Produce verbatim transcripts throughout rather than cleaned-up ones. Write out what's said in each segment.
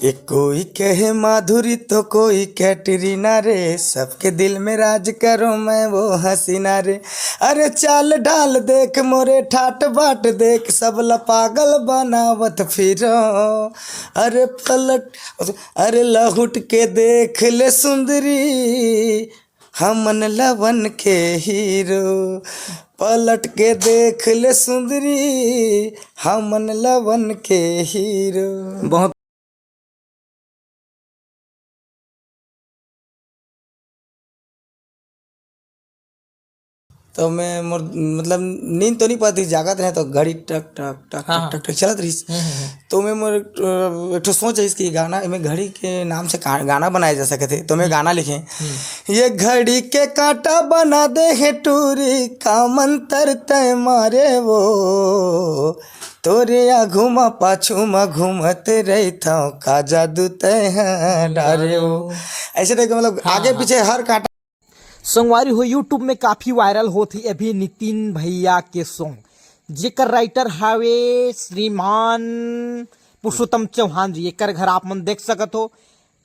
एक कोई कहे माधुरी तो कोई कैटरीना रे, सबके दिल में राज करो मैं वो हसीना रे। अरे चाल ढाल देख मोरे ठाट बाट देख, सब ला पागल बनावत फिरो। अरे पलट, अरे लहुट के देख ले सुंदरी, हमन लवन के हीरो। पलट के देख ले सुंदरी, हमन लवन के हीरो। बहुत तो मैं मोर, मतलब, नींद तो नहीं पाती, जागत रहे तो घड़ी टक टक टक हाँ, टक हाँ। टक टक चलत रहिस। हम्म, हम्म, हम्म। तो मैं मोर, अ, एक ठो सोच रहिस कि गाना, मैं घड़ी के नाम से का-, गाना बनाए जा सकत हे, तो मैं गाना लिखे। हम्म। ये घड़ी के कांटा बना दे हे टूरी, का मंतर तय मारे वो, तोरे आघू मा पाछू मा घूमत रहिथव, का जादू तय ह डारे वो। ऐसे टाइप के, मतलब, हाँ, आगे हाँ। पीछे हर कांटा संगवारी हो, YouTube में काफी वायरल होत हे अभी नितिन भैया के सॉन्ग, जेकर राइटर हावे श्रीमान पुरुषोत्तम चौहान जी। एकर घर आप मन देख सकत हो।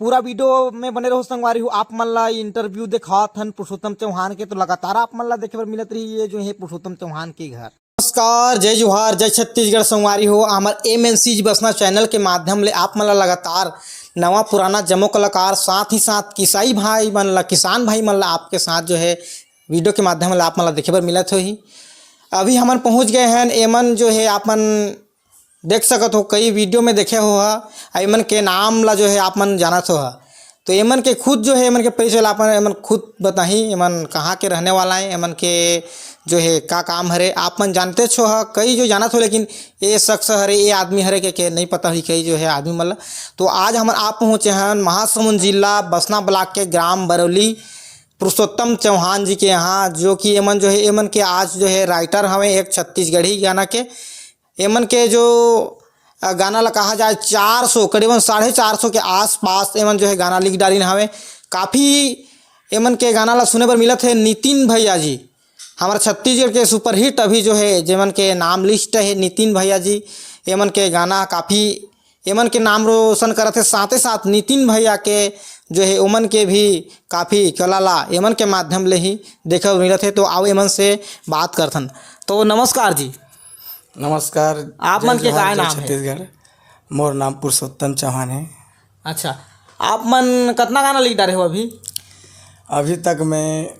पूरा वीडियो में बने रहो संगवारी हो, आप मन ला इंटरव्यू देखात हन पुरुषोत्तम चौहान के, तो लगातार आप मन ला देखे बर मिलत रही ये जो है पुरुषोत्तम चौहान के घर। नमस्कार, जय जोहार, जय छत्तीसगढ़ संगवारी हो। हमर एम एन सी जी बसना चैनल के माध्यम ले आप मन ला लगातार नवा पुराना जम्मो कलाकार, साथ ही साथ किसाई भाई मन ला, किसान भाई मन ला आपके साथ जो है वीडियो के माध्यम ले आप मन ला देखे बर मिलत होही। अभी हमन पहुंच गए हैं, एमन जो है आप मन देख सकत हो, कई वीडियो में देखे हो हा, आ एमन के नाम ला जो है आप मन जानत हो हा। तो एमन के खुद जो है, एमन के परिचय ला अपन एमन खुद बताही, एमन कहाँ के रहने वाला है, एमन के जो है का काम हरे, आप मन जानते छो हा, कई जो जानत हो, लेकिन ये शख्स हरे, ये आदमी हरे के, के नहीं पता हुई कई जो है आदमी मन ला। तो आज हमन आप पहुँचे हन महासमुंद जिला बसना ब्लॉक के ग्राम बरौली पुरुषोत्तम चौहान जी के यहाँ, जो कि एमन जो है, एमन के आज जो है राइटर हवे एक छत्तीसगढ़ी गाना के। एमन के जो, अ, गाना ला कहा जाए, चार सौ, करीबन साढ़े चार सौ के आसपास एमन जो है गाना लिख डालिन हवे। काफ़ी एमन के गाना ला सुने बर मिलत है नितिन भैया जी, हमारे छत्तीसगढ़ के सुपरहिट अभी जो है, जेमन के नाम लिस्ट है नितिन भैया जी, एमन के गाना काफ़ी एमन के नाम रोशन करत है। साथे साथ नितिन भैया के जो है, ओमन के भी काफ़ी कला ला एमन के माध्यम ले ही देखे बर मिलत है। तो आओ एमन से बात करथन। तो नमस्कार जी। नमस्कार। आप जय मन के जोहार, का जय नाम है? छत्तीसगढ़। मोर नाम पुरुषोत्तम चौहान है। अच्छा, आप मन कतना गाना लिख डारे हो अभी? अभी तक मैं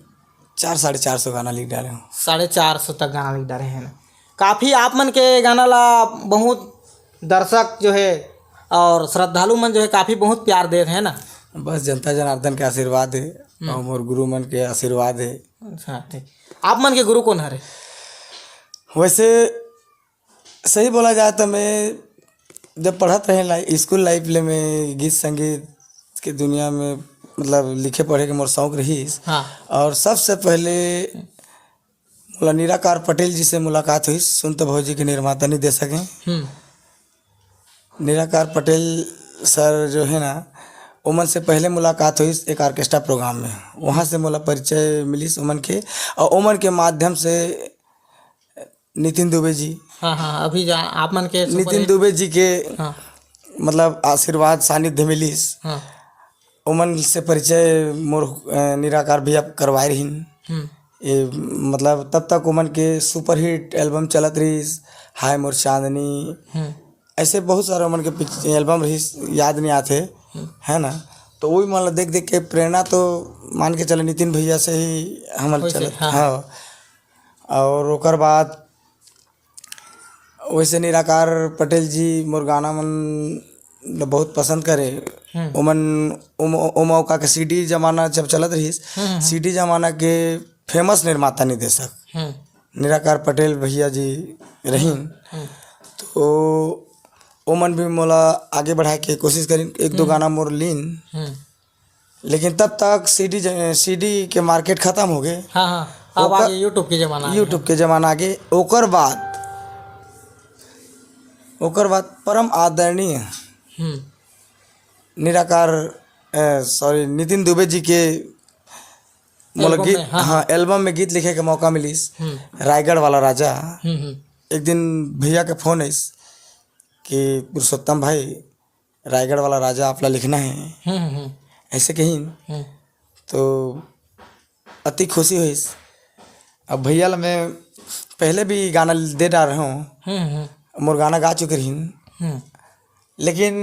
चार, साढ़े चार सौ गाना लिख डाले हूँ। साढ़े चार सौ तक गाना लिख डारे हैं ना। काफ़ी आप मन के गाना ला बहुत दर्शक जो है और श्रद्धालु मन जो है काफ़ी बहुत प्यार देत हैं ना। बस जनता जनार्दन के आशीर्वाद है हम्म। और मोर गुरु मन के आशीर्वाद है। अच्छा, ठीक। आप मन के गुरु कौन हरे? वैसे सही बोला जाए तो मैं जब पढ़त रहे लाइ-, स्कूल लाइफ ले मैं गीत संगीत के दुनिया में, मतलब, लिखे पढ़े के मोर शौक रहिस। हाँ। और सबसे पहले मोला निराकार पटेल जी से मुलाकात हुई, सुन तो भौजी के निर्माता नहीं दे सके। हम्म। निराकार पटेल सर जो है ना, ओमन से पहले मुलाकात हुई एक ऑर्केस्ट्रा प्रोग्राम में, वहाँ से मोला परिचय मिलिस ओमन के, और ओमन के माध्यम से नितिन दुबे जी, हाँ, हाँ, अभी जा, आप मन के नितिन superhit दुबे जी के, हाँ। मतलब, आशीर्वाद सानिध्य मिलिस। हाँ। ओमन से परिचय मोर, अ, निराकार भैया करवाए रहिन। हम्म। ये, मतलब, तब तक ओमन के सुपरहिट एल्बम चलत रहिस, हाय मोर चांदनी, हम्म। ऐसे बहुत सारा ओमन के पिक्च-, एल्बम रहिस, याद नहीं आते, हम्म। है ना? तो वही, मतलब, देख देख के प्रेरणा तो मान के चले नितिन भैया से ही हमन वैसे, चलत, हाँ। हाँ। और ओकर बाद वैसे निराकार पटेल जी मोर गाना मन ल बहुत पसंद करे। हम्म। ओमन, ओम-, ओमा ओका के सीडी जमाना जब चलत रहिस, हम्म, हम्म। सीडी जमाना के फेमस निर्माता निर्देशक हम्म। निराकार पटेल भैया जी रहिन। हम्म। तो ओमन भी मोला आगे बढ़ाए के कोशिश करिन, एक दो हम्म। गाना मोर लीन। हम्म। लेकिन तब तक सीडी ज-, सीडी के मार्केट खत्म हो गए। हाँ, हाँ, अब ओकर आगे YouTube के जमाना आ गया। YouTube के जमाना आगे। ओकर बाद, ओकर बाद परम आदरणीय हम्म। निराकार, ए, सॉरी, नितिन दुबे जी के मोला एल्बम गीत, में, हाँ, हाँ, हाँ। एल्बम में गीत लिखे के मौका मिलिस। हम्म। रायगढ़ वाला राजा। हम्म, हम्म। एक दिन भैया के फोन आइस कि पुरुषोत्तम भाई, रायगढ़ वाला राजा आप ला लिखना है, हम्म, हम्म, हम्म। ऐसे कहिन। हम्म। तो अति खुशी होइस। अब भैया ला मैं पहले भी गाना दे डारे हंव, हम्म, हम्म। मोर गाना गा चुके रहिन, हम्म। लेकिन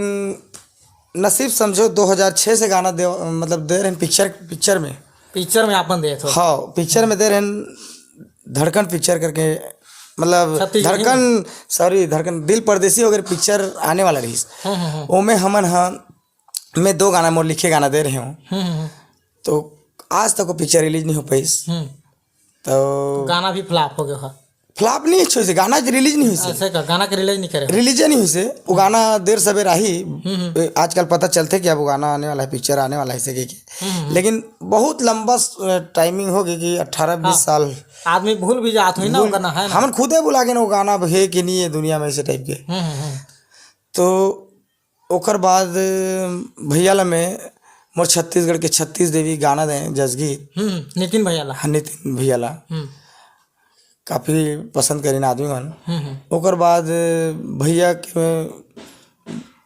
नसीब समझो दो हज़ार छह से गाना दे, मतलब दे रहेन पिक्चर, पिक्चर में। पिक्चर में आपन देत हो? हाँ, पिक्चर में दे रहेन, धड़कन पिक्चर करके, मतलब छत्तीसगढ़ी धड़कन, सॉरी, धड़कन, दिल परदेसी वगैरह पिक्चर आने वाला रहिस। हम्म, हम्म, हम्म। ओमे हमन ह, मैं दो गाना, मोर लिखे गाना दे रहे हंव। हम्म, हम्म, हम्म। तो आज तक वो पिक्चर रिलीज नहीं हो पाइस। हम्म। तो गाना भी फ्लॉप हो गया। फ्लॉप नहीं होइस, गाना रिलीज नहीं होइस। ऐसे का गाना के रिलीज नहीं करे? रिलीज नहीं होइस। वो गाना देर सबेर आही। हम्म, हम्म। ए, आजकल पता चलथे कि अब वो गाना आने वाला है, पिक्चर आने वाला है, ऐसे कह के। हम्म, हम्म। लेकिन बहुत लंबा स-, टाइमिंग हो गई कि अठारह बीस हाँ। साल। आदमी भूल भी जात होही ना वो भूल-, गाना, है ना? हमन खुदे भुला गेन वो गाना अब है कि नहीं है दुनिया में, ऐसे टाइप के। हम्म, हम्म, हम्म। तो ओकर बाद भैया ला मैं मोर छत्तीसगढ़ के छत्तीस देवी गाना दें जसगीत। हम्म, नितिन भैया ला। हाँ, नितिन भैया ला। हम्म। काफ़ी पसंद करिन आदमी मन। हम्म, हम्म। ओकर बाद भैया के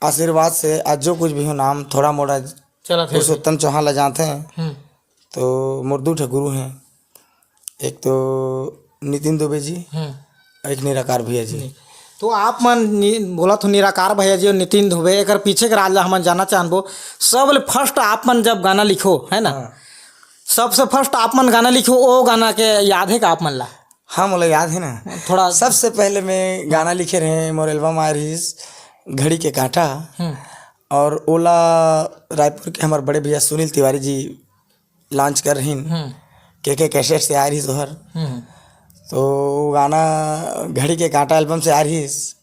आशीर्वाद से आज जो कुछ भी हो नाम थोड़ा मोड़ा चलत हे। पुरुषोत्तम चौहान ला जानते हैं। हम्म। तो मोर दू ठे गुरु हैं, एक तो नितिन दुबे जी, हम्म। एक निराकार भैया जी। नहीं। तो आप मन नि-, बोला तो निराकार भैया जी और नितिन दुबे, एकर पीछे के राज ला हमन जानना चाहबो। सबले फर्स्ट आप मन जब गाना लिखो, है ना? हाँ। सबसे फर्स्ट आप मन गाना लिखो, वो गाना के याद है का आप मन ला? हाँ, मोला याद है ना। थोड़ा सबसे पहले मैं गाना लिखे रहे, मोर एल्बम आय रहिस घड़ी के कांटा, हम्म। और ओला रायपुर के हमारे बड़े भैया सुनील तिवारी जी लॉन्च कर रहिन, हम्म। के के कैसेट से आय रहिस ओहर। हम्म। तो वो गाना घड़ी के कांटा एल्बम से आय रहिस।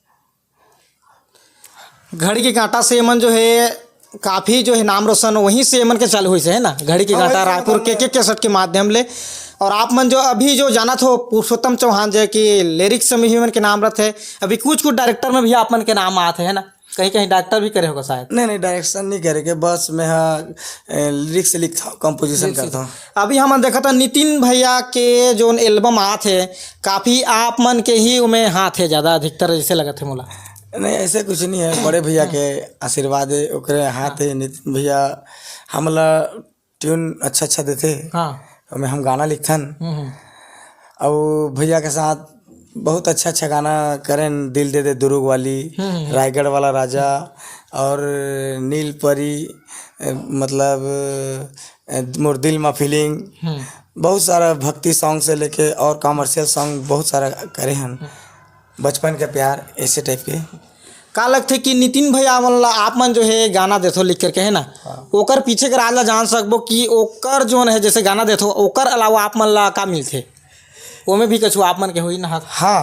घड़ी के कांटा से एमन जो है काफ़ी जो है नाम रोशन वहीं से एमन के चालू होइस है ना, घड़ी के हाँ, कांटा वहीं से रायपुर मतलब के के कैसेट के माध्यम ले। और आप मन जो अभी जो जानत हो पुरुषोत्तम चौहान जी के लिरिक्स में ही एमन के नाम रहते, अभी कुछ कुछ डायरेक्टर में भी आप मन के नाम आते है ना, कहीं कहीं डायरेक्टर भी करे होगा शायद। नहीं, नहीं, डायरेक्शन नहीं करे के, बस मैं हाँ, ए, लिरिक्स लिखता हूँ, कंपोजिशन लिरिक्स करता हूँ। अभी हमन देखत हन नितिन भैया के जोन एल्बम आत हे, काफ़ी आप मन के ही ओमे हाथ हे ज़्यादा, अधिकतर जैसे लगत हे मोला। नहीं, ऐसे कुछ नहीं है, बड़े भैया के आशीर्वाद है, ओकरे हाथ है, नितिन भैया हमला ट्यून अच्छा अच्छा देथे, हाँ। ओमे हम गाना लिखथन। हम्म, हम्म। अउ भैया के साथ बहुत अच्छा अच्छा गाना करेन, दिल दे दे दुरुग वाली, हम्म, हम्म। रायगढ़ वाला राजा और नील परी, ए, मतलब, ए, मोर दिल मा फीलिंग, हम्म। बहुत सारा भक्ति सॉन्ग से लेके और कमर्शियल सॉन्ग बहुत सारा करे हन, हम्म। बचपन के प्यार, ऐसे टाइप के। का लगथे कि नितिन भैया मन ला आप मन जो है गाना देथो लिख करके, है ना? हाँ। ओकर पीछे के राज ला जान सकबो कि ओकर जोन है जैसे गाना देथो, ओकर अलावा आप मन ला का मिलथे? ओमे भी कछु आप मन के होई ना हाथ? हाँ,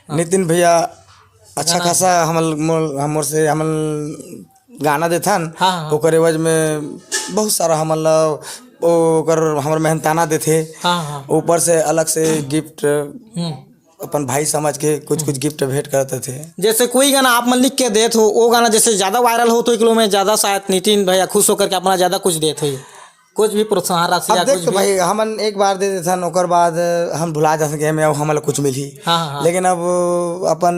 हाँ। नितिन भैया अच्छा गाना खासा हमल, मोल, हमर से हमल गाना देथन, हाँ, हाँ। ओकर एवज में बहुत सारा हमन ला ओ-, ओकर हमर मेहनताना देथे। हाँ, हाँ। ऊपर से अलग से गिफ्ट हम्म। अपन भाई समझ के कुछ, कुछ गिफ्ट भेंट करत रथे। जैसे कोई गाना आप मन लिख के देत हो, वो गाना जैसे ज़्यादा वायरल हो तो एक लोग में ज़्यादा शायद नितिन भैया खुश होकर के अपना ज़्यादा कुछ देत हो, कुछ भी प्रोत्साहन राशि अब या देख कुछ तो भी। भाई, हमन एक बार दे देथन, ओकर बाद हम भुला जाथन कि एमे अउ हमन ला कुछ मिलही। हाँ, हाँ, हाँ। लेकिन अब अपन,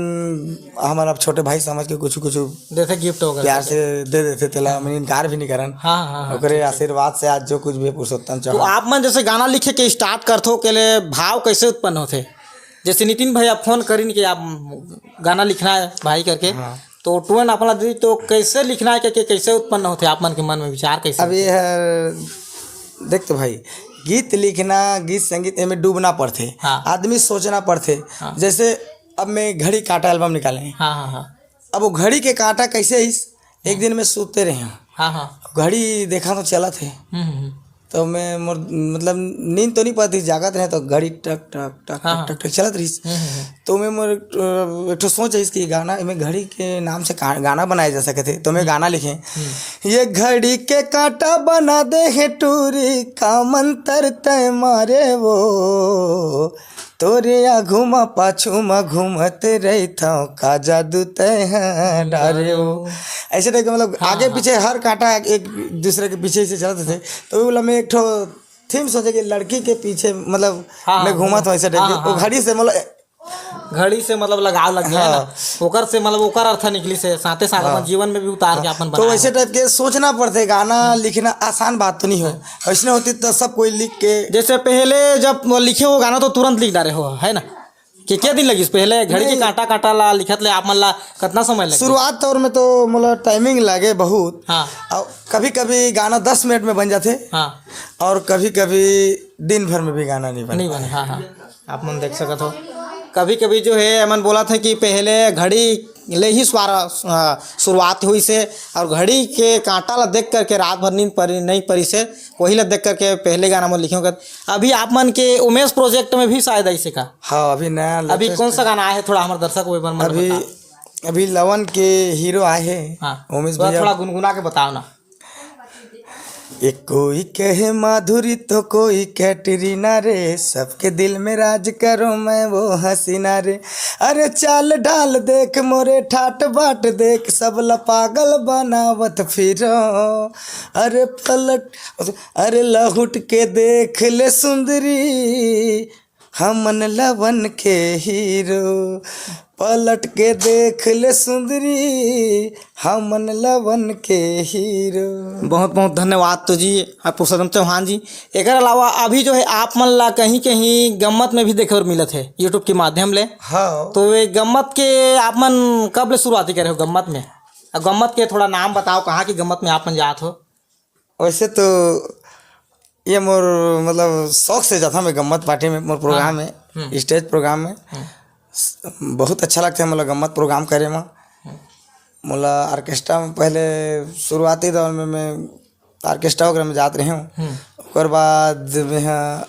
हमन अब छोटे भाई समझ के कुछ, कुछ देथे गिफ्ट वगैरह प्यार से। से दे देथे, तेला हाँ। हम इनकार भी नहीं करन। हाँ, हाँ, हाँ, ओकरे ठीक, ठीक। आशीर्वाद से आज जो कुछ भी पुरुषोत्तम तो चौहान। आप मन जैसे गाना लिखे के स्टार्ट करथो, के ले भाव कैसे उत्पन्न होथे? जैसे नितिन भैया फोन करिन कि आप गाना लिखना है भाई करके, हाँ। तो ट्यून आप ला दी, तो कैसे लिखना है, के, के, कैसे उत्पन्न होथे आप मन के मन में विचार कैसे अब होथे? ये है, देख तो भाई, गीत लिखना, गीत संगीत, एमे डूबना पड़थे, हाँ। आदमी सोचना पड़थे। हाँ। जैसे अब मैं घड़ी कांटा एल्बम निकाले हैं। हाँ, हाँ, हाँ। अब वो घड़ी के कांटा कैसे इस, एक दिन में सुते रहे हैं। हाँ, हाँ। घड़ी देखा तो चलत हे। हम्म, हम्म, हम्म। तो मैं मोर, मतलब, नींद तो नहीं पड़ती, जागत रहे तो घड़ी टक, टक, टक, हाँ, टक, हाँ। टक, टक चलत रहिस। हम्म, हम्म, हम्म। तो मैं मोर, अ, एक ठो सोच आइस कि गाना, एमे घड़ी के नाम से का-, गाना बनाए जा सकत हे। तो मैं गाना लिखे, हम्म। ये घड़ी के कांटा बना दे हे टूरी, का मंतर तय मारे वो, तोरे आघू म पाछू म घूमत रहिथंव, का जादू तय ह डारे वो। ऐसे टाइप के, मतलब, हाँ, आगे हाँ। पीछे हर कांटा एक दूसरे के पीछे से चलत थे, तो वो वाला मैं एक ठो थीम सोचे कि लड़की के पीछे, मतलब, हाँ, मैं हाँ, घूमत हूँ, ऐसे टाइप हाँ, के। वो हाँ। घड़ी से, मतलब, घड़ी से मतलब लगाव लग गया है ना। हाँ। ओकर से मतलब ओकर अर्थ निकलिस हे, साथे साथ हाँ। अपन जीवन में भी उतार के अपन तो बनाए वैसे हो। टाइप के सोचना पड़थे, गाना लिखना आसान बात तो नहीं हो। ऐसने होती तो सब कोई लिख के जैसे पहले जब वो लिखे हो गाना तो तुरंत लिख डारे हो, है ना? के क्या दिन लगिस पहले घड़ी के नहीं। कांटा कांटा ला लिखत ले आप मन ला कितना समय लग गया? शुरुआत दौर में तो मोला टाइमिंग लागे बहुत। हाँ। और कभी कभी गाना दस मिनट में बन जाथे। हाँ। और कभी कभी दिन भर में भी गाना नहीं बने। नहीं बने, हाँ, हाँ। आप मन देख सकत हो, कभी कभी जो है एमन बोलत हे कि पहले घड़ी ले ही स्वारा अ, शुरुआत हुई से, और घड़ी के कांटा ला देख करके रात भर नींद परी नहीं परी से, वही ला देख करके पहले गाना में लिखे होकर। अभी आप मन के उमेश प्रोजेक्ट में भी शायद ऐसे का। हाँ, अभी नया अभी latest कौन सा गाना आया है, थोड़ा हमारे दर्शक भाई मन अभी बता। अभी लवन के हीरो आए हैं। हाँ, उमेश थोड़ा भैया। थोड़ा गुनगुना के बताओ ना। एक कोई कहे माधुरी तो कोई कैटरीना रे, सबके दिल में राज करो मैं वो हसीना रे। अरे चाल ढाल देख मोरे ठाट बाट देख, सब ला पागल बनावत फिरो। अरे पलट, अरे लहुट के देख ले सुंदरी, हमन लवन के हीरो। पलट के देख ले सुंदरी, हमन लवन के हीरो। बहुत बहुत धन्यवाद तो जी, आप पुरुषोत्तम चौहान जी। एकर अलावा अभी जो है आप मन ला कहीं कहीं गम्मत में भी देखे बर मिलत है YouTube के माध्यम ले। हाँ। तो ये गम्मत के आप मन कब ले शुरुआती करे हो गम्मत में? अब गम्मत के थोड़ा नाम बताओ, कहाँ की गम्मत में आप मन जात हो? वैसे तो ये मोर मतलब शौक से जाता मैं गम्मत पार्टी में, मोर प्रोग्राम हाँ। में, हम्म। स्टेज प्रोग्राम में। हम्म। स-, बहुत अच्छा लगता है मतलब गम्मत प्रोग्राम करे में। हम्म। मोला ऑर्केस्ट्रा में पहले शुरुआती दौर में मैं ऑर्केस्ट्रा वगैरह में जात रहे हूँ। हम्म। ओकर बाद मैं हाँ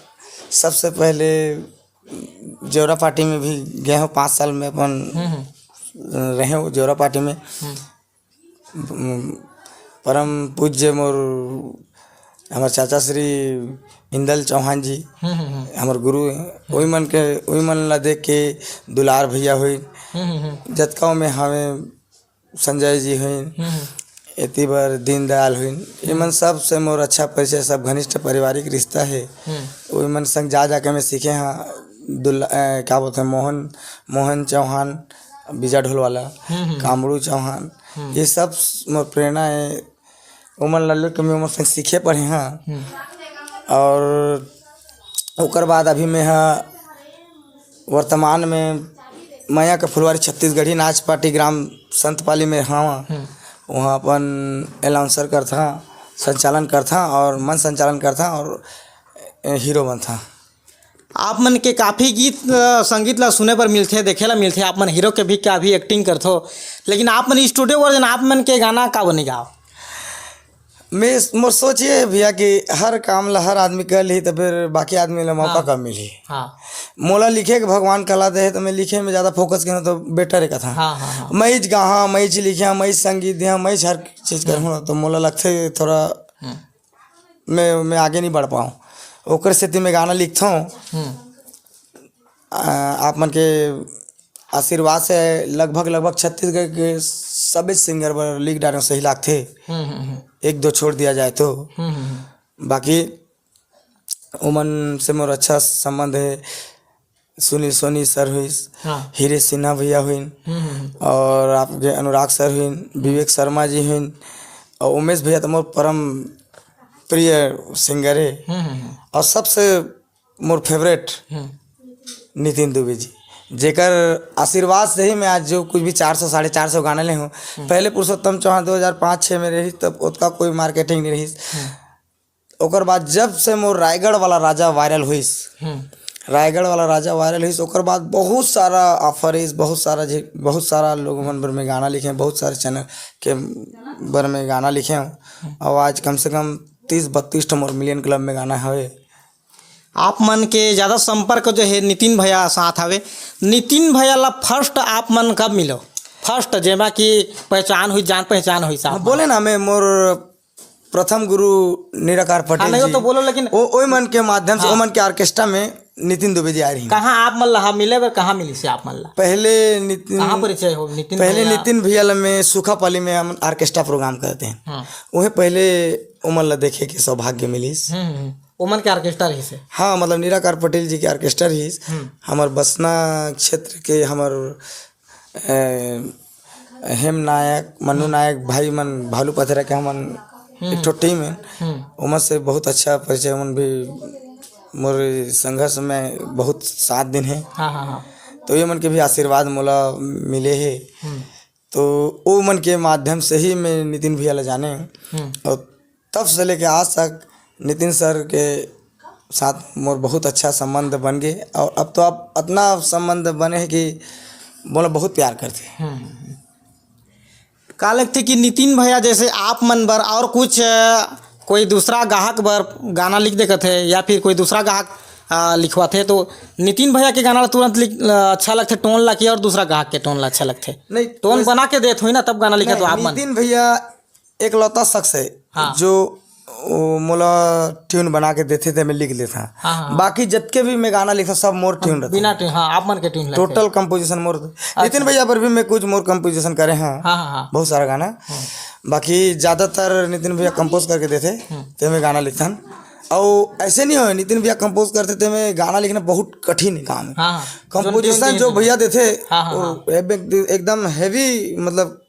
सबसे पहले जोरा पार्टी में भी गए हूँ, पाँच साल में अपन हम्म, हम्म। रहे हूँ जोरा पार्टी में। हम्म। परम पूज्य मोर हमर चाचा श्री इंदल चौहान जी, हम्म, हम्म, हम्म। हमर गुरु हैं। वही मन के, वही मन ला देख के दुलार भैया हुई, हम्म, हम्म, हम्म। जतका में हमें संजय जी हुई, हम्म, हम्म। एती बर दीनदयाल हुई, ये मन सब से मोर अच्छा परिचय, सब घनिष्ठ पारिवारिक रिश्ता है। हम्म। वही मन संग जा जाके मैं सीखे हाँ। दुल्ला, ए, क्या बोलते हैं, मोहन, मोहन चौहान, बीजा ढोल वाला, हम्म, हम्म। कामड़ू चौहान, हम्म। ये सब मोर प्रेरणा है। ओमन ला लेके मैं ओमन संग सीखे पढ़े हाँ। हम्म। और ओकर बाद अभी मैं हा वर्तमान में मया के फुलवारी छत्तीसगढ़ी नाच पार्टी ग्राम संतपाली में हवा। हम्म। वहाँ अपन अनाउंसर करथा, संचालन करथा और मन संचालन करथा और हीरो बनथा। आप मन के काफ़ी गीत, अ, संगीत ला सुने बर मिलथे, देखे ला मिलथे। आप मन हीरो के भी काफ़ी एक्टिंग करथो, लेकिन आप मन स्टूडियो वर्जन आप मन के गाना का बने गाओ? मैं, मोर सोच ये है भैया कि हर काम ला हर आदमी कर ली, तो फिर बाकी आदमी ला मौका हाँ। कब मिली? हाँ। मोला लिखे के भगवान कला दे है, तो मैं लिखे में ज़्यादा फोकस करना तो बेटर है कथा। हाँ, हाँ, हाँ। मैं ही गाहा, मैं ही लिखा, मैं ही संगीत दिया, मैं ही हर चीज़ हम्म। करूँ, तो मोला लगथे थोड़ा हम्म। मैं, मैं आगे नहीं बढ़ पाऊँ। ओकर सेती मैं गाना लिखता हूँ। हम्म। आ, आप मन के आशीर्वाद से लगभग, लगभग छत्तीसगढ़ के सबे सिंगर बर लिख डारे सही लागथे। हम्म, हम्म, हम्म। एक दो छोड़ दिया जाए तो। हम्म, हम्म, हम्म। बाकी ओमन से मोर अच्छा संबंध है। सुनील सोनी सर हुई, हाँ। हीरे सिन्हा भैया हुई, हम्म, हम्म, हम्म। और आपके अनुराग सर हुई, विवेक शर्मा जी हुई, और उमेश भैया तो मोर परम प्रिय सिंगर है। हम्म, हम्म, हम्म। और सबसे मोर फेवरेट हम्म। नितिन दुबे जी, जेकर आशीर्वाद से ही मैं आज जो कुछ भी चार सौ, साढ़े चार सौ गाने ले हूँ। हम्म। पहले पुरुषोत्तम चौहान दो हज़ार पाँच छः में रही, तब ओतका कोई मार्केटिंग नहीं रही। हम्म। ओकर बाद जब से मोर रायगढ़ वाला राजा वायरल हुईस, हम्म। रायगढ़ वाला राजा वायरल हुईस, ओकर बाद बहुत सारा ऑफर इस, बहुत सारा जे, बहुत सारा लोग मन बर में गाना लिखे, बहुत सारे चैनल के बर में गाना लिखे हूँ। हम्म। और आज कम से कम तीस बत्तीस ठो मोर मिलियन क्लब में गाना हवे। आप मन के ज्यादा संपर्क जो है नितिन भैया साथ हवे। नितिन भैया ला फर्स्ट आप मन कब मिलो? फर्स्ट जेमा कि पहचान हुई, जान पहचान हुई साहब। हाँ, बोले ना, मैं मोर प्रथम गुरु निराकार पटेल हाँ, नहीं, वो जी। तो बोलो, लेकिन ओ, ओई मन के माध्यम से, हाँ। ओ मन के ऑर्केस्ट्रा में नितिन दुबे जी आए रही। कहाँ आप मन ला, हाँ, मिले बर कहाँ मिली से आप मन ला? पहले नितिन, कहाँ परिचय हो नितिन पहले भैया? नितिन भैया ला मैं सुखापाली में हम ऑर्केस्ट्रा प्रोग्राम करते हैं। हाँ। वही पहले ओमन ला देखे के सौभाग्य मिलिस। हम्म, हम्म। ओमन के ऑर्केस्ट्रा रहिस हे। हाँ, मतलब निराकार पटेल जी के ऑर्केस्ट्रा रहिस। हम्म। हमर बसना क्षेत्र के हमर, ए, हेम नायक, मन्नू नायक भाई मन, भालू पथरा के हमन हम्म। एक ठो टीम हे। हम्म। ओमन से बहुत अच्छा परिचय, ओमन भी मोर संघर्ष में बहुत साथ दिन हे। हाँ, हाँ, हाँ। तो ये मन के भी आशीर्वाद मोला मिले हे। हम्म। तो ओ मन के माध्यम से ही मैं नितिन भैया ला जाने हूँ। हम्म। और तब से लेके आज तक नितिन सर के साथ मोर बहुत अच्छा संबंध बन गए, और अब तो अब इतना संबंध बने है कि मोला बहुत प्यार करते हैं। हम्म। का लगथे कि नितिन भैया जैसे आप मन बर और कुछ, अ, कोई दूसरा गाहक बर गाना लिख देकत है या फिर कोई दूसरा गाहक, अ, लिखवाथे, तो नितिन भैया के गाना ला तुरंत लिख, अ, अच्छा लगथे टोन ला कि और दूसरा गाहक के टोन ला अच्छा लगथे? नहीं, टोन वैसे बना के देत होई ना, तब गाना लिखत हो नहीं, आप मन। नितिन भैया एकलौता शख्स है हाँ। जो वो मोला ट्यून बना के देथे, ते मैं लिख लेता। हाँ, हाँ, हाँ। बाकी जतके भी मैं गाना लिखता, सब मोर ट्यून रहता। बिना ट्यून, हाँ, आप मन के ट्यून लगथे। टोटल कंपोजिशन मोर। अच्छा। नितिन भैया पर भी मैं कुछ मोर कंपोजिशन करे हैं, हाँ, हाँ, हाँ। बहुत सारा गाना। हम्म। बाकी ज्यादातर नितिन भैया कंपोज करके देथे, हम्म। ते मैं गाना लिखता। और ऐसे नहीं हो, नितिन भैया कंपोज करते थे, मैं गाना लिखना बहुत कठिन काम है। हाँ, हाँ। कंपोजिशन जो भैया देथे, हाँ, हाँ, वो हाँ। एकदम, एकदम हैवी, मतलब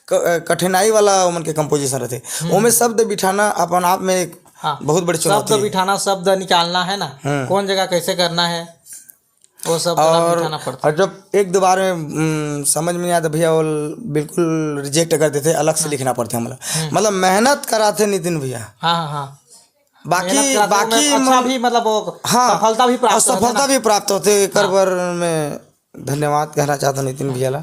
क-, कठिनाई वाला ओमन के कंपोजिशन रहथे। हम्म। ओमे शब्द बिठाना अपन आप में एक हाँ। बहुत बड़ी चुनौती शब्द है। बिठाना, शब्द निकालना है ना, हम्म। कौन जगह कैसे करना है, वो सब जरा और, बिठाना पड़ता है। और जब एक दो बार में, हम्म, समझ में नहीं आता भैया, वो बिल्कुल रिजेक्ट कर देथे, अलग से हाँ। लिखना पड़थे हमला। हम्म। मतलब मेहनत कराथे नितिन भैया। हाँ, हाँ, हाँ। बाकी, मेहनत कराथे, बाकी ओमे अच्छा मन-, भी, मतलब वो हाँ, सफलता भी प्राप्त और होथे सफलता ना। भी प्राप्त होथे, एकर हाँ। बर मैं धन्यवाद कहना चाहता हूँ नितिन भैया ला।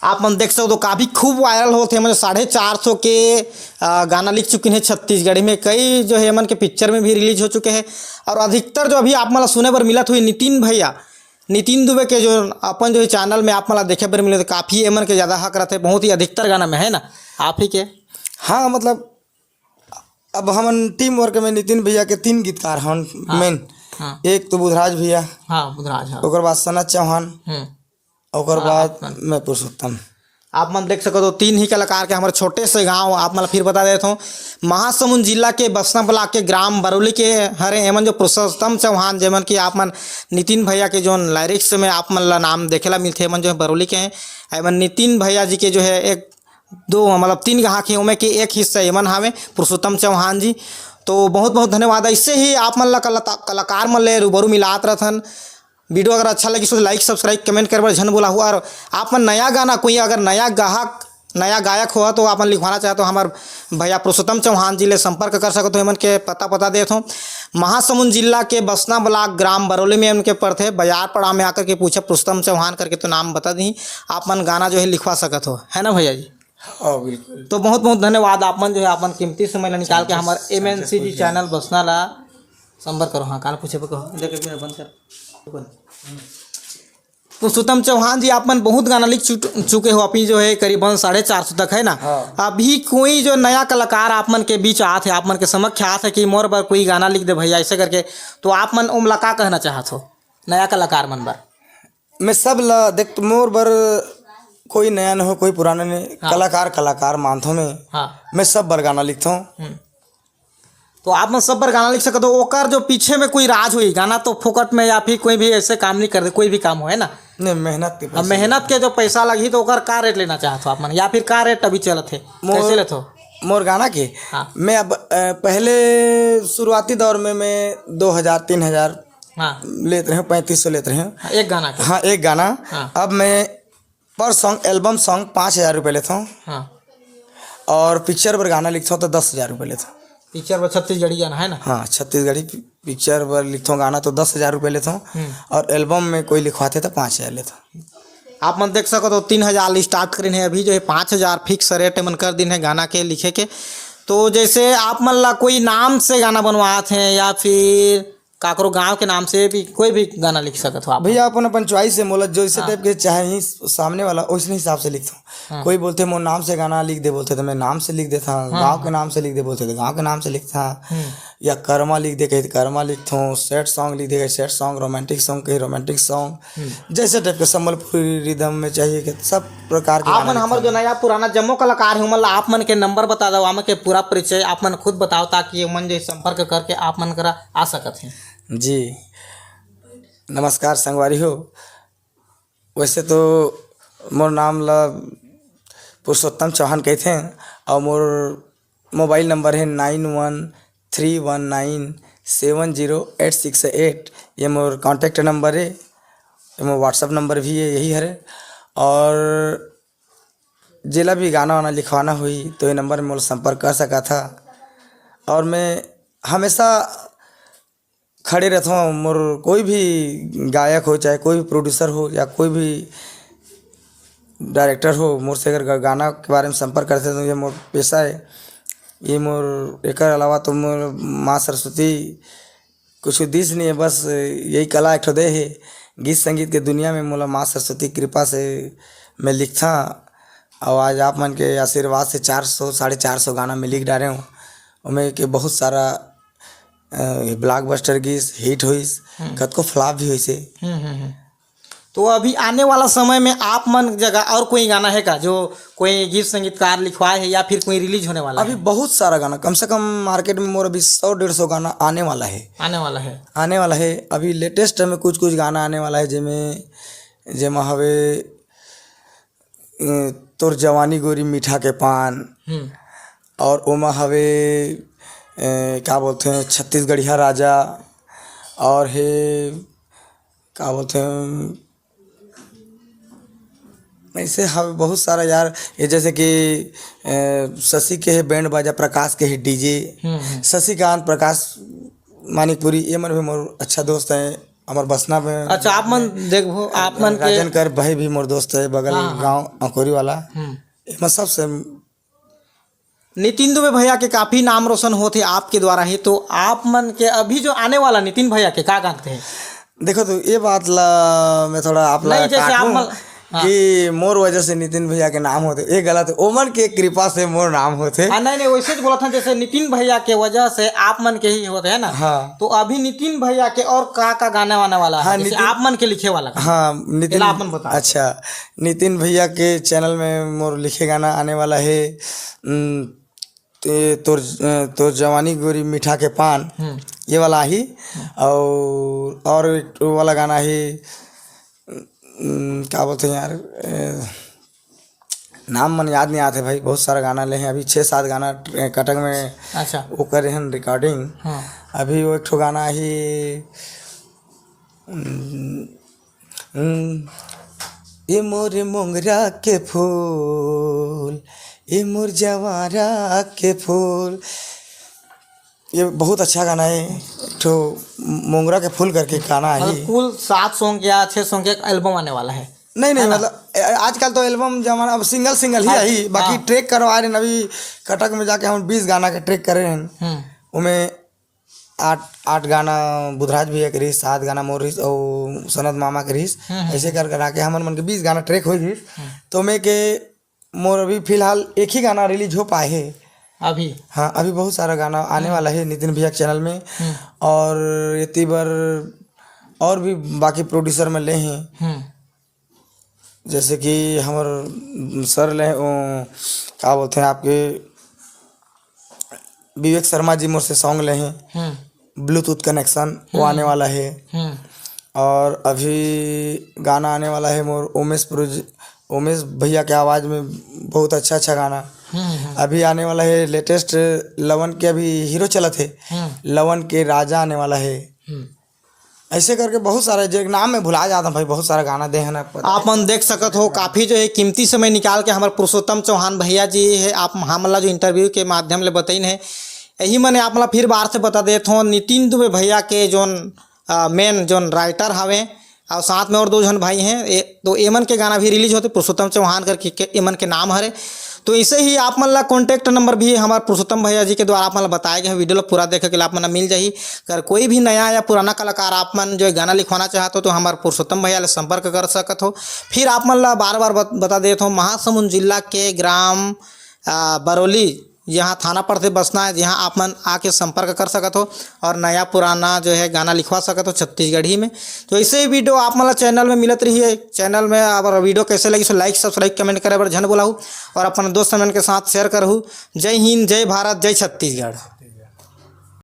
आप मन देख सकते हो, काफी खूब वायरल होथे, मतलब साढ़े चार सौ के, आ, गाना लिख चुके हैं छत्तीसगढ़ी में, कई जो है एमन के पिक्चर में भी रिलीज हो चुके हैं। और अधिकतर जो अभी आप मन ला सुने बर मिलत हुई नितिन भैया, नितिन दुबे के जो अपन जो है चैनल में आप मन ला देखे बर मिले, तो काफी एमन के ज्यादा हक रहते, बहुत ही अधिकतर गाना में है ना आप ही के। हाँ, मतलब अब हमन टीम वर्क में नितिन भैया के तीन गीतकार हन हाँ, मेन। हाँ। एक तो बुधराज भैया, हाँ, बुधराज, हाँ। ओकर बाद सनत चौहान, हम्म। ओकर हाँ, बाद आप मन। मैं पुरुषोत्तम। आप मन देख सकत हो, तीन ही कलाकार के हमर छोटे से गांव, आप मन ला फिर बता देत हूँ, महासमुंद जिला के बसना ब्लॉक के ग्राम बरौली के हरे। एमन जो पुरुषोत्तम चौहान, जेमन की आप मन नितिन भैया के जोन लिरिक्स में आप मन ला नाम देखे ला मिलथे, एमन जो है बरौली के हैं। एमन नितिन भैया जी के जो है एक दो, मतलब तीन गाहक हे, ओमे के एक हिस्सा एमन हावे, पुरुषोत्तम चौहान जी। तो बहुत बहुत धन्यवाद। ऐसे ही आप मन ला कला-, कलाकार मन ले रूबरू मिलात रहथन। वीडियो अगर अच्छा लगिस हो तो लाइक, सब्सक्राइब, कमेंट करे बर झन भुलाहू। और आप मन नया गाना, कोई अगर नया गाहक, नया गायक हो तो आप मन लिखवाना चाहे तो हमर भैया पुरुषोत्तम चौहान जी ले संपर्क कर सकत हो। एमन के पता, पता देत हो, महासमुंद जिला के बसना ब्लॉक, ग्राम बरौली में एमन के पड़थे। बाजार पड़ा में आकर के पूछे पुरुषोत्तम चौहान करके, तो नाम बता दी, आप मन गाना जो है लिखवा सकत हो, है ना भैया जी? हाँ, बिल्कुल। तो बहुत बहुत धन्यवाद, आप मन जो है अपन कीमती समय ला निकाल के हमर एम एन सी जी चैनल बसना ला संपर्क करो। हाँ, कान पूछे पर कहो, देख के बंद कर। पुरुषोत्तम चौहान जी, आप मन बहुत गाना लिख चुक-, चुके हो, अभी जो है करीबन साढ़े चार सौ तक, है ना? हाँ। अभी कोई जो नया कलाकार आप मन के बीच आत है, आप मन के समक्ष आत है कि मोर बर कोई गाना लिख दे भैया, ऐसे करके, तो आप मन ओमला का कहना चाहत हो नया कलाकार मन बर? मैं सब ला देख, मोर बर कोई नया न हो, कोई पुराना नहीं, हाँ। कलाकार, कलाकार मानथों मैं। हाँ। मैं सब बर गाना लिखता हूँ। हम्म। तो आप मन सब बर गाना लिख सकते हो। ओकर जो पीछे में कोई राज होई, गाना तो फोकट में या फिर कोई भी ऐसे काम नहीं करते, कोई भी काम हो, है ना? नहीं, मेहनत के अब पैसे। मेहनत के जो पैसा लगही, तो ओकर का रेट लेना चाहत हो आप मन, या फिर का रेट अभी चलत है, मोर, कैसे लेत हो? मोर गाना के? हाँ। मैं अब, अ, पहले शुरुआती दौर में मैं दो हजार, तीन हजार हाँ। लेत रहे हूँ, पैंतीस सौ लेत रहे हूँ। हाँ, एक गाना के? हाँ, एक गाना। हाँ। अब मैं पर सॉन्ग, एल्बम सॉन्ग पाँच हजार रुपये लेता हूँ। हाँ। और पिक्चर पर गाना लिखता हूँ तो दस हजार रुपये लेता हूँ। पिक्चर पर छत्तीसगढ़ी गाना है ना? हाँ, छत्तीसगढ़ी पि-, पिक्चर पर लिखता हूँ गाना तो दस हजार रुपये लेता हूँ। हम्म। और एल्बम में कोई लिखवाते तो पाँच हजार लेता हूँ। आप मन देख सकत हो, तीन हजार ले स्टार्ट करिन है, अभी जो है पाँच हजार फिक्स रेट मन कर दिन है गाना के लिखे के। तो जैसे आप मन ला कोई नाम से गाना बनवात हैं या फिर काकरो गांव के नाम से भी कोई भी गाना लिख सकत हो आप। भैया, अपन, अपन चॉइस है, मोला जैसे हाँ। टाइप के चाहे ही सामने वाला, वैसने हिसाब से लिखता हूँ। हाँ। कोई बोलते मोर नाम से गाना लिख दे बोलते तो मैं नाम से लिख देता हूँ, हाँ, गांव के हाँ। नाम से लिख दे बोलते तो गांव के नाम से लिखता हूँ। हम्म। या कर्मा लिख दे कहे तो कर्मा लिखथों, सैड सॉन्ग लिख दे कहे सैड सॉन्ग, रोमांटिक सॉन्ग कहे रोमांटिक सॉन्ग, जैसे टाइप के संबलपुरी रिदम में चाहिए कि सब प्रकार के आप गाना मन हमर लिखथों। जो नया पुराना जम्मो कलाकार हे, ओमन ला आप मन के नंबर बता दव, आप मन के पूरा परिचय आप मन खुद बताओ, ताकि ओमन जो संपर्क करके आप मन करा आ सकत हे। जी, नमस्कार संगवारी हो। वैसे तो मोर नाम ला पुरुषोत्तम चौहान कहिथे, और मोर मोबाइल नंबर है nine one three one nine seven zero eight six eight. ये मोर कॉन्टैक्ट नंबर है, ये मोर WhatsApp नंबर भी है, यही हरे। और जेला भी गाना वाना लिखवाना हुई तो ये नंबर में मोला संपर्क कर सका था। और मैं हमेशा खड़े रहथों, मोर कोई भी गायक हो, चाहे कोई भी प्रोड्यूसर हो या कोई भी डायरेक्टर हो, मोर से अगर गा-, गाना के बारे में संपर्क करते तो ये मोर पेशा है। ये मोर, एकर अलावा तो मोर माँ सरस्वती कुछ दिस नहीं है, बस यही कला एक ठो दे है। गीत संगीत के दुनिया में मोला माँ सरस्वती कृपा से मैं लिखथा। और आज आप मन के आशीर्वाद से चार सौ, साढ़े चार सौ गाना मैं लिख डारे हूँ। ओमे के बहुत सारा, अ, ब्लॉकबस्टर गीस, हिट होइस, हम्म। कतको फ्लॉप भी होइसे। हम्म, हम्म, हम्म। तो अभी आने वाला समय में आप मन जगह और कोई गाना है का, जो कोई गीत संगीतकार लिखवाए है या फिर कोई रिलीज होने वाला अभी है? बहुत सारा गाना, कम से कम मार्केट में मोर अभी सौ डेढ़ सौ गाना आने वाला है। आने वाला है। आने वाला है। अभी लेटेस्ट में कुछ कुछ गाना आने वाला है, जेमे, जेमा हवे, अ, तोर जवानी गोरी मीठा के पान, हम्म। और ओमा हवे, अ, का बोलते हैं, छत्तीसगढ़िया राजा, और हे, का बोलते हैं, ऐसे हवे बहुत सारा यार। ये जैसे कि, अ, शशि के है बैंड बाजा, प्रकाश के है डीजे, हम्म, हम्म। शशिकांत, प्रकाश मानिकपुरी, ये मन भी मोर अच्छा दोस्त है, हमर बसना में। अच्छा, आप मन देखो, आप मन के राजन कर भाई भी मोर दोस्त है, बगल हाँ, हाँ। गांव अंकोरी वाला। हम्म। ये मन सबसे नितिन दुबे भैया के काफी नाम रोशन होत हे आपके द्वारा ही, तो आप मन के अभी जो आने वाला नितिन भैया के का कहते हैं? देखो तो ये बात ला मैं थोड़ा आप ला नहीं, जैसे आप काटूं मन, हाँ। कि मोर वजह से नितिन भैया के नाम होथे, ये गलत है। ओमन के कृपा से मोर नाम होथे। हाँ, नहीं, नहीं, वैसे तो बोला था, जैसे नितिन भैया के वजह से आप मन के ही होते हैं ना। हाँ। तो अभी नितिन भैया के और का का गाने वाने वाला है, हाँ, जैसे नितिन आप मन के लिखे वाला का? हाँ, नितिन, एला आप मन बताओ। अच्छा, नितिन भैया के चैनल में मोर लिखे गाना आने वाला है, उम, ते-, तोर, अ, तोर जवानी गोरी मीठा के पान, हम्म। ये वाला ही। और, और एक ठो वाला गाना ही, उम, का बोलते हैं यार, अ, नाम मन याद नहीं आते भाई, बहुत सारा गाना ले हैं, अभी छः सात गाना ट-, कटक में अच्छा। वो करे हैं रिकॉर्डिंग। हाँ। अभी वो एक ठो गाना ही, उम, हम्म, ए मोर मोंगरा के फूल, ए मोर जवारा के फूल, ये बहुत अच्छा गाना है। एक ठो मोंगरा के फूल करके गाना है। मतलब कुल सात सॉन्ग या छः सॉन्ग के एक एल्बम आने वाला है, नहीं, नहीं, है ना? मतलब, ए-, आजकल तो एल्बम जमाना, अब सिंगल सिंगल ही हाँ, आई, बाकी हाँ। ट्रैक करवा रहे हैं। अभी कटक में जाके हम बीस गाना के ट्रैक करे हैं। हम्म। उमें आठ, आठ गाना बुधराज भैया के रहिस, सात गाना मोर रहिस अउ सनत मामा के रहिस। हम्म, हम्म। ऐसे कर करा के हमन मन के बीस गाना ट्रैक हो गइस। हम्म। तो मैं के मोर अभी फिलहाल एक ही गाना रिलीज हो पाए हे। अभी? हाँ, अभी बहुत सारा गाना आने हम्म। वाला है नितिन भैया के चैनल में। हम्म। और एती बर और भी बाकी प्रोड्यूसर में ले हैं। हम्म। जैसे कि हमर सर ले, ओ, का बोलते हैं आपके, विवेक शर्मा जी मोर से सॉन्ग ले हैं, हम्म। ब्लूटूथ कनेक्शन, वो हम्म। आने वाला है। हम्म। और अभी गाना आने वाला है मोर उमेश प्रोज-, उमेश भैया के आवाज़ में बहुत अच्छा अच्छा गाना। हम्म, हम्म। अभी आने वाला है लेटेस्ट लवन के, अभी हीरो चलत है, हम्म। लवन के राजा आने वाला है। हम्म। ऐसे करके बहुत सारा, जो नाम में भुला जाता हूँ भाई, बहुत सारा गाना दे है ना, पता आप मन देख सकत हो, काफ़ी जो है कीमती समय निकाल के हमारे पुरुषोत्तम चौहान भैया जी है, आप हमला जो इंटरव्यू के माध्यम ले बतइन है, यही मैंने आप मला फिर बार से बता देत हूँ, नितिन दुबे भैया के जोन, आ, मेन जोन राइटर हवे, और साथ में और दो झन भाई हैं, ए, तो एमन के गाना भी रिलीज होते, पुरुषोत्तम चौहान करके के, एमन के नाम हरे। तो ऐसे ही आप मन ला कॉन्टैक्ट नंबर भी हमारे पुरुषोत्तम भैया जी के द्वारा आप मन ला बताए गए हैं, वीडियो ला पूरा देखे के लिए आप मन ला मिल जाही। अगर कोई भी नया या पुराना कलाकार आप मन जो गाना लिखवाना चाहते हो, तो हमारे पुरुषोत्तम भैया ले संपर्क कर सकत हो। फिर आप मन ला बार बार बत-, बता देत हो, महासमुंद जिला के ग्राम, आ, बरौली यहाँ थाना पड़थे बसना, यहाँ आप मन आके संपर्क कर सकत हो और नया पुराना जो है गाना लिखवा सकत हो छत्तीसगढ़ी में। तो ऐसे ही वीडियो आप मन ला चैनल में मिलत रही है, चैनल में। अगर वीडियो कैसे लगी, सो लाइक, सब्सक्राइब, कमेंट करे बर झन बोलाहू और अपन दोस्त मन के साथ शेयर करहू। जय हिंद, जय भारत, जय छत्तीसगढ़।